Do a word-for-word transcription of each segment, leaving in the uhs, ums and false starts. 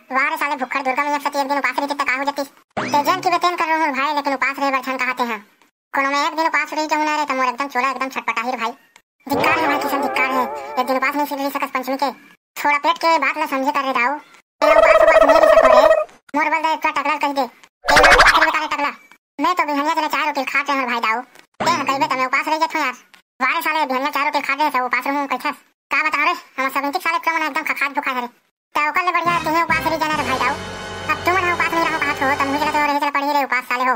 वाह रे साले भुक्खड़, दुर्गा मैया के सती एक दिन उपास रहिते त का हो जातिस। ते जेन कहिबे तेन कर रहूं भाई, लेकिन उपास रहे बर झन कहाते हैं। कोनो में एक दिन उपास रहि जाहूं ना रे, त मोर एकदम चोला एकदम छटपटाही रे भाई। धिक्कार हे भाई किशन, धिक्कार हे। एक दिन उपास नहीं रहि सकस पंचमी के। थोड़ा पेट के बात ला समझे कर रे दाऊ। तेरा उपास उपास नहीं रहि सको रे। मोर बल दे इतना टकला कह दे। तेरा उपास रहे बता रे टकला। मैं तो बिहनिया के चार रोटी खात रहूं भाई दाऊ। ते ह कहिबे त मैं उपास रहि जाथों यार। वाह रे साले, बिहनिया चार रोटी खात रहे त उपास रहूं कहिथस। का बता रे, हम सब इंतिक साले कमन एकदम खखात भुखात हरे। त ओकर ले बढ़िया तिहें उपास रहि जाना रे भाई दाऊ। अब तुमन ह उपास नहीं रहो कहात हो, त मुझे तो रहे चल पड़ी रे उपास साले हो।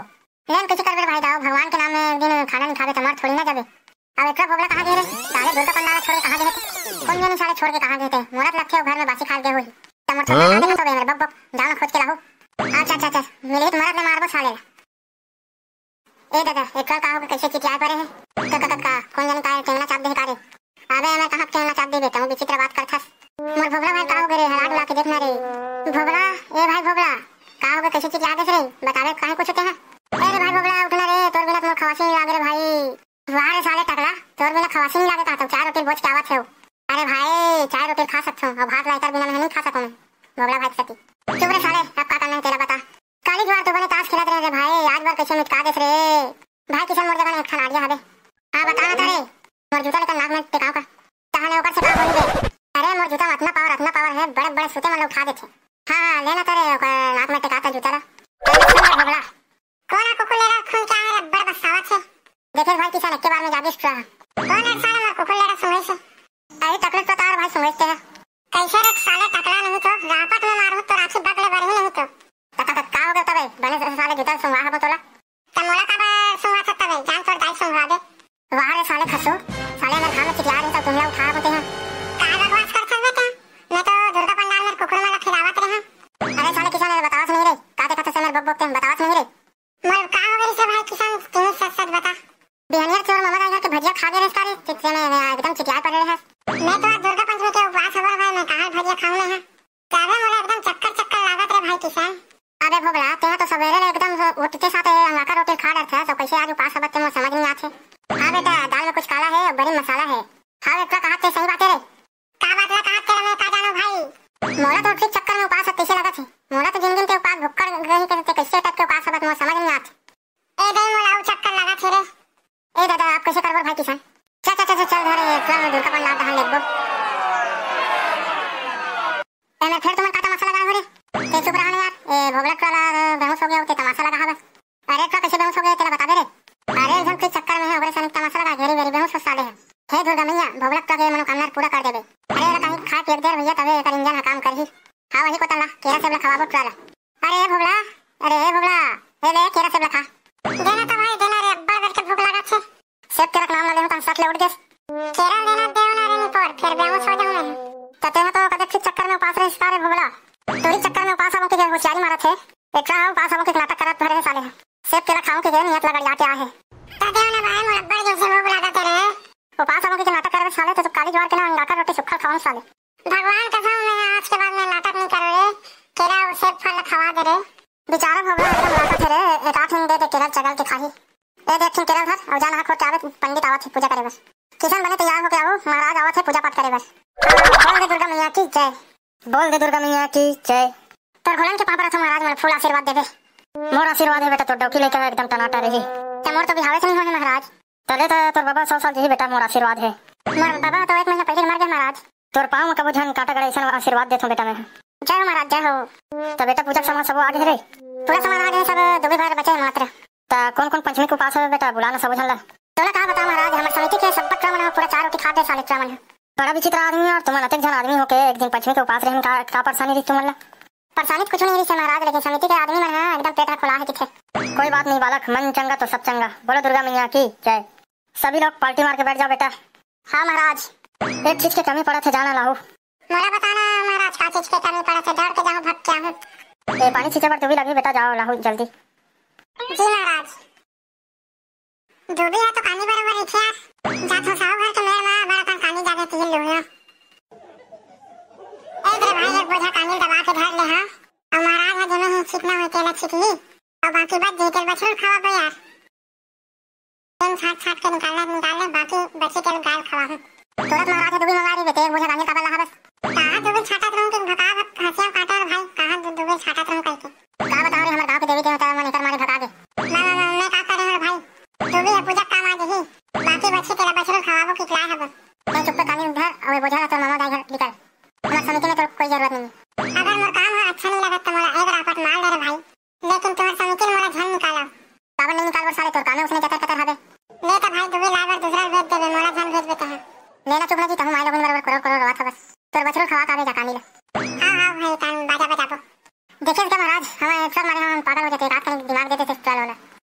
लेकिन कइसे करबे रे भाई दाऊ, भगवान के नाम में एक दिन खाना नहीं खाबे त मर थोड़ी ना जाबे। अब एकरा भोबला कहाँ गे रे? साले दुर्गा पंडाल छोड़ के कहाँ गे हे? कोन जनी साले छोड़ के कहाँ गे हे? मोला त लगथे ओ घर में बासी खा के गे होही। त मोर छोटका हाँ? कहाँ गे हे तो बे मेरे बक बक, जाओ ना खोज के लाहू। अच्छा, अच्छा, अच्छा, मिलही त मरत ले मारबो साले ला। ए दादा, एकरा का होगे, कइसे चिटियाए परे हे? का, का, का, का, कोन जनी का टेंगना चाप दे हे का रे? अबे, मैं कहाँ टेंगना चाप दे बे, तहूँ विचित्र बात करथस। मोर भोबला भाई का होगे रे, हला डुला के देखना रे। भोबला, ए भाई भोबला, का होगे, कइसे चिटिया देस रे? बताबे कहीं कुछ तेहा? ए रे भाई भोबला, उठना रे, तोर बिना त मोर खवासी नहीं लागे रे भाई। वाह रे साले टकला, तोर बिना खवासी नहीं लागे कहाथों, चार रोटी बोच के आवत हे। अरे भाई, चार रोटी खा सकथों, अउ भात ला एकर बिना मैं नहीं खा सकूं मैं। भोबला भाई के सती। चुप रे साले, अब का करना हे तेला बता। काली जुआर तो बने ताश खेलत रहे रे भाई, आज बर कइसे मिटका देस रे। भाई किशन मोर जगह एक ठन idea हवे। हाँ बता ना तारे, मोर जूता लेकर नाक में टेकाव का। तहाने ओकर से का होही बे? अरे मोर जूता में अतना power, अतना power हे, बड़े बड़े सूते मन ला उठा देथे। हाँ, हाँ, ले ना तारे ओकर नाक में टेका त जूता ला। अरे सुन रे भोबला। कोन ह कुकुर लेड़ा खून के आए रे, बड़ बस्सावत हे। देखे भाई किशन, एक के बार में जागिस टुरा। कोन एक साले मोर कुकुर लेड़ा सुंघे से? अरे टकले तो तार भाई सुंघे से है। कइसे रे साले टकला नहीं तो, रापट में मारू तो राखी बगले बरही नहीं तो। त, त, त, का होगे तबे? बने से साले जूता सुंघा हबो तोला। त मोला काबर सुंघा था तबे? जान तोर दाई सुंघा दे। वाह रे साले खसू, साले अगर घाम में चिटिया रहे तो तुमला उठा बोते हैं। का बकवास करथस बे तैं? मैं तो दुर्गा पंडाल में कुकुर मन ला खिलावत रहे। अरे साले किशन, अरे बतावस नहीं रे, का देखत हस मेरे बक बक के, बतावस नहीं रे। मोर का हो गइस भाई किशन, तू सच सच बता। बिहनिया चोर ममा दाई घर के भजिया खा गे रेस का रे, चिट्ठे में एकदम चिटियाए पड़े रहे। मैं तो आज दुर्गा पंचमी के उपवास हवं भाई, मैं कहाँ भजिया खाऊं मैं? तबे मोला एकदम चक्कर चक्कर लागत रे भाई किशन। अबे भोबला, तेहा तो सबेरे ले एकदम उठते साथ अंगाकर रोटी खा डरथे, तो कइसे आज उपास हवत ते मोर समझ नहीं आथे। हाँ बेटा, दाल में कुछ काला है, बड़ी मसाला है। हाँ बेटा, कहा ते सही बात है रे। का बात ला कहा तेरा मैं का जानों भाई? मोला तो फिर चक्कर में उपास हवत कइसे लगत हे। मोला तो जिंदगी में ते उपास भुक्कड़ रही के ते कइसे टाइप के उपास हवत मोर समझ नहीं आत। ए दे मोला उ चक्कर लगत हे रे। ए दादा, आप कइसे करबो भाई किशन? चल, चल, चल, चल, धर, ए, चल, दुर्गा पंडाल तहां लेगबो। ए, मैं फिर तुमन का तमाशा लगा हो रे? ते चुप रहा ना यार। ए, भोगलट वाला, ए, बेहोश हो गया, ते तमाशा लगा हवे। अरे, का कइसे बेहोश हो गए, तेला बताबे रे। अरे, एकदम के चक्कर में है, ओकरे सनिक तमाशा लगा, घेरी बेरी बेहोश हो साले है। हे दुर्गा मैया, भोगलट के मनोकामना पूरा कर देबे। अरे, एला कहीं खा के एक देर भैया, तबे एकर इंजन ह काम करही। हाँ, वही को तल्ला, केरा सेब ला खवाबो टुरा ला। अरे भोगला, अरे भोगला, ए ले केरा सेब ला खा। देना तो भाई, देना रे, अब्बड़ बेर के भूख लागत हे। सेब केरा के नाम ला लेहूं त सट ले उठ गेस। केरा लेना देव ना रे निपोर, फिर बेहोश हो जाऊं मैं। त तेहा तो कदे फिर चक्कर में उपास रहिस का रे भोगला? तोरी चक्कर में उपास हवं के होशियारी मारत हे। एकरा उपास हवं के नाटक करत भरे हे साले। सेब केरा खाऊं के नियत ला गड़ियात आए हे। त देव ना भाई, मोर अब्बड़ जोर से भूख लागत हे रे। उपास हवं के नाटक करबे साले, तो काली जुआर के ना अंगाकर रोटी सुक्खा खवाऊं साले। भगवान कसम, मैं आज के बाद मैं नाटक नहीं करो रे। केरा अउ सेब फल खवा दे रे। बेचारा भोगला एकदम उदास थे रे, एक आध दिन दे दे केरा चगल के खाही। ए देख ठिन केरा धर, अउ जा नहा खोर के आवे, पंडित आवत हे पूजा करे बर। किशन बने तैयार होके आवो, महाराज आवत हे पूजा पाठ करे बर। बोल दे दुर्गा मैया की जय। बोल दे दुर्गा मैया की जय। तोर घोलन के पाँव परत हंव महाराज, मोला फूल आशीर्वाद देबे। मोर आशीर्वाद हे बेटा, तोर डौकी लइका एकदम टनाटा रही। त मोर तो बिहावे से नहीं होए हे महाराज। तले त तोर बाबा सौ साल जीही बेटा, मोर आशीर्वाद हे। मोर बाबा तो एक महीना पहले मर गए महाराज। तोर पाँव में कबो झन कांटा गड़े, अइसन आशीर्वाद देथों बेटा मैं। जय हो महाराज, जय हो। त बेटा पूजा के सामान सबो आ गे रे? पूरा सामान आ गे, सब दुबी भर बचे हे मात्र। त कौन कौन पंचमी के उपास हवे बेटा, बुला ना सबो झन ला। तोला का बताओ महाराज, हमर समिति के सब टुरा मन ह पूरा चार रोटी खा दे साले टुरा मन ह। बड़ा विचित्र आदमी, और तुमन अतेक झन आदमी होके एक दिन पंचमी के उपास रहन का, का परेशानी रही तुमन ला? परेशानी तो कुछ नहीं रही महाराज, लेकिन समिति के आदमी मन ह एकदम पेट ह खोला हे किथे। कोई बात नहीं बालक, मन चंगा तो सब चंगा। बोलो दुर्गा मैया की जय। सभी लोग पाल्टी मार के बैठ जाओ बेटा। हाँ महाराज। एक चीज के कमी पड़त हे, जाना लाहू। मोला बताना महाराज, का चीज के कमी पड़त हे, दौड़ के जाहूं, भग के आहूं। ए, पानी छींचे बर दुबी लगही बेटा, जाओ लाहू जल्दी। जी महाराज। दुबी ह तो कानी बरोबर रहिथे यार। जाथों साहू घर के मेड़ मा, बड़ा कन कानी जागे तिही लुहूं। ए रे भाई, एक बोझा कानी दबा के धर ले हा। अउ महाराज ह जेमे ही छींचना होय तेला छींचही। अउ बाकी बच जही तेला बछरू खवाबो यार। तेन छाट छाट के निकालना निकाल ले, बाकी बचे तेला गाय खवाहूं। तुरंत महाराज ह दुबी मंगा रही बेटे, एक बोझा कानी काबर लाहा बस। कहाँ दुबी छाटत रहूं कि भका भक हंसिया काटा रे भाई, कहाँ अगर मोर काम ह अच्छा नहीं लगत त मोला एक रापट मार दे रे भाई, लेकिन तोहर समिति मोला झन निकालव। काबर नहीं निकाल बर साले, तोर कामे उसने जतर कतर हवे। ले त भाई दुबे लाए बर दूसरा ल भेज देबे, मोला झन भेजबे तहां। लेना चुप ना जी, तहूं माई लोगन बरोबर करोड़ करोड़ रोवत हवस। तोर बछरू खवा काबे जा कानी ले। हाँ हाँ भाई, तान बाजा बजाबो। देखेस का महाराज, हमर सब मारे हम पागल हो जाते, रात कहीं दिमाग देते थे चल वाला।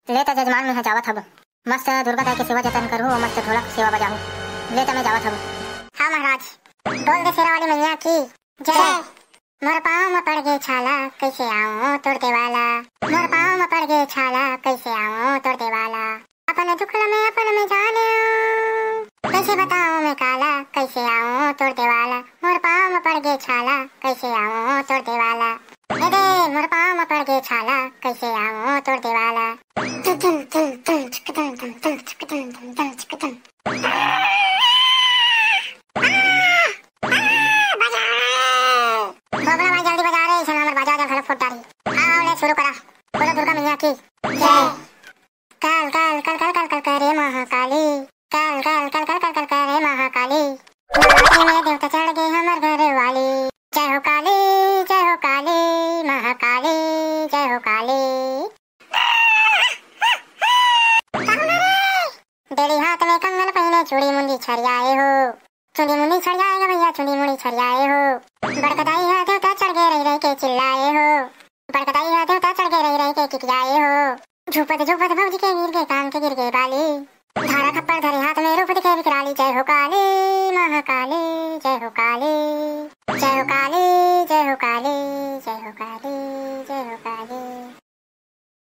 ले त जजमान, मैं जावत हबो। मस्त दुर्गा दाई के सेवा जतन करहूँ, मस्त ढोलक सेवा बजाहूँ। ले त मैं जावत हबो। हाँ महाराज। बोल दे शेरा वाली मैया की जय। मोर पाँव म पड़ गे छाला, कैसे आऊं तोर देवाला। मोर पाँव म पड़ गे छाला, कैसे आऊं तोर देवाला। अपन दुख ल मैं अपन में जाने, कैसे बताऊं मैं काला, कैसे आऊं तोर देवाला। मोर पाँव म पड़ गे छाला, कैसे आऊं तोर देवाला। ए दे, मोर पाँव म पड़ गे छाला, कैसे आऊं तोर देवाला। भोगला भाई जल्दी बजा रे, इसन हमर बाजा वाजा घलो फूट डारी। आओ ले शुरू करा। बोलो दुर्गा मैया की जय। काल काल काल काल काल काल करे महाकाली। काल काल काल काल काल काल करे महाकाली। नवरात्रि में देवता चढ़ गए हमर घर वाली। जय हो काली, जय हो काली, महाकाली, जय हो काली। डेढ़ी हाथ में कंगन पहिने, चूड़ी मुंदी छरियाए हो। चूड़ी मुंदी छरियाए गा भैया, चूड़ी मुंदी छरियाए हो। बड़का दाई हा देवता चढ़ गए रही रही के चिल्लाए हो। बड़का दाई हा देवता चढ़ गए रही रही के किकियाए हो। झूपत झूपत भौजी के गिर गए कान के गिर गए बाली। धारा खप्पर धरे हाथ में रूप दिखे विकराली। जय हो काली महाकाली, जय हो काली। जय हो काली, जय हो काली, जय हो काली।